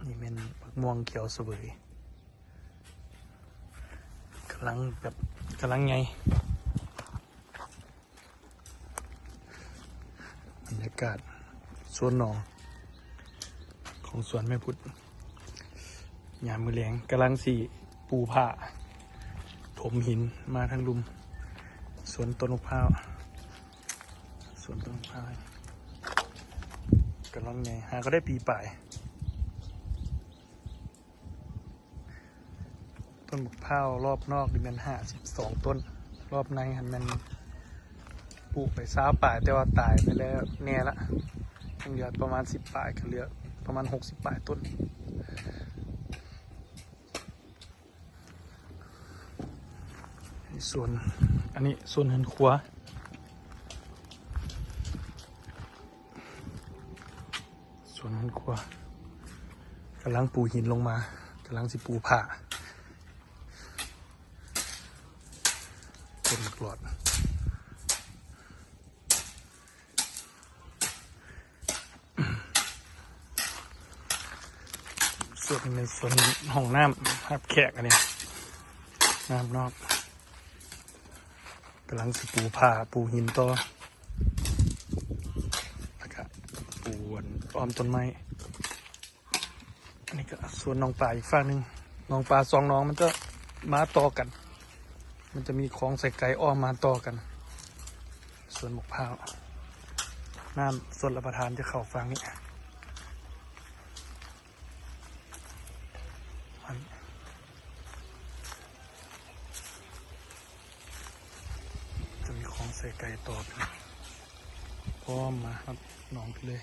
ນີ້ແມ່ນໝາກມ່ວງຂຽວສະເຫວີຍ ກຳລັງແບບ ກຳລັງໃຫຍ່. ບັນຍາກາດສວນໜອງຂອງສວນແມ່ພຸດ ຍາມມື້ແລງ ກຳລັງຊິປູຜ້າຖົມຫີນມາທາງລຸ່ມ. ສວນຕົ້ນໝາກພ້າວ ສວນຕົ້ນໝາກພ້າວກຳລັງໃຫຍ່ ຫາກໍໄດ້ປີປາຍ. ຕົ້ນໝາກພ້າວລອບນອກນີ້ແມ່ນຫ້າສິບສອງຕົ້ນ, ລອບໃນຫັ້ນແມ່ນປູກໄປຊາວປາຍ ແຕ່ວ່າຕາຍໄປແລ້ວແນ່ລະ, ຍັງເຫຼືອປະມານສິບປາຍ ກໍເຫຼືອປະມານຫົກສິບປາຍຕົ້ນ. ສວນ ອັນນີ້ສວນເຮືອນຄົວ ສວນເຮືອນຄົວ ກຳລັງປູຫີນລົງມາ ກຳລັງຊິປູຜ້າ ຕົ້ນໝາກຫຼອດ. ສ່ວນນີ້ແມ່ນສ່ວນຫ້ອງນ້ຳຮັບແຂກ ອັນນີ້ນ້ຳນອກ ກຳລັງຊິປູຜ້າປູຫີນຕໍ່ ແລ້ວກະປູອ້ອມຕົ້ນໄມ້. ອັນນີ້ກໍສວນໜອງປາອີກຝັ່ງໜຶ່ງ, ໜອງປາສອງໜອງມັນຈະມາຕໍ່ກັນ, ມັນຈະມີຄອງໄສ້ໄກ່ອ້ອມມາຕໍ່ກັນ. ສວນໝາກພ້າວ ນ້ຳຊົນລະປະທານຈະເຂົ້າຝັ່ງນີ້ ຈະມີຄອງໄສ້ໄກ່ຕໍ່ໄປ ອ້ອມມາຮັບໜອງໄປເລີຍ.